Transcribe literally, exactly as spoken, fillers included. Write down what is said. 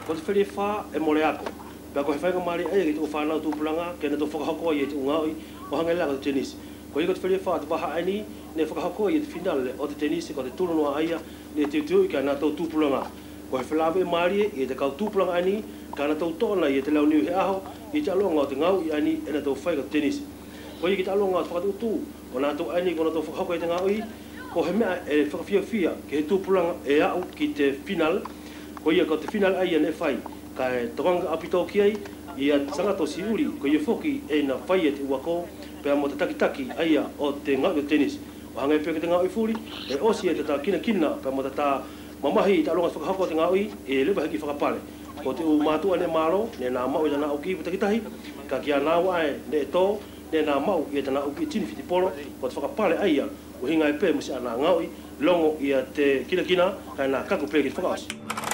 Ko te feliafā ʻe mole ako. Pea ko he faigamalie ʻaia ki te ʻu fanau tupulaga ke natou fakahoko ia te ʻu gaoʻi ʻo hage la ko te tenisi. Koia ko te feliafā ʻo te vaha ʻaeni neʻe fakahoko ia te finale ʻo te tenisi, ko te tulunoa ʻaia neʻe teuteuʻi kia natou tupulaga. Ko he felaveʻi malie ia te kau tupulaga ʻaeni ka natou toʻo anai ia te lau niu he ʻaho ʻi te ʻaluʻaga ʻo te gaoʻi ʻaeni ʻe natou fai ko te tenisi. Koia ki te ʻaluʻaga ʻo te fakatuʻutuʻu ʻo natou ʻaeni ko natou fakahoko ia te gaoʻi, ko he meʻa ʻe fakafiafia ki he tupulaga ʻe aʻu ki te finale. Koia ko te finale ʻaia neʻe fai kaʻe tokaga ʻaupito ki ai ia Sagato Siʻuli, koia foki ʻe ina fai ia te ʻu ako pea mo te takitaki ʻaia ʻo te gaoʻi ʻo te tenisi. ʻO hage pe ko te gaoʻi fuli ʻe ʻosi ia tata kinakina pea mo tata mamahi ʻi te ʻaluʻaga fakahoko ʻo te gaoʻi, ʻe leva heʻeki fakapale. Ko te ʻu matuʻa neʻe malo neʻe na maʻu ia tana ʻu kiʻi ipu takitahi, kaʻe kia naua ʻae neʻe to neʻe na maʻu ia tana ʻu kiʻi tini fitipolo. Ko te fakapale ʻaia ʻuhiga pe mo siʻana gaoʻi, logo ia te kinakina kaʻe na kaku pe ki te fakaʻosi.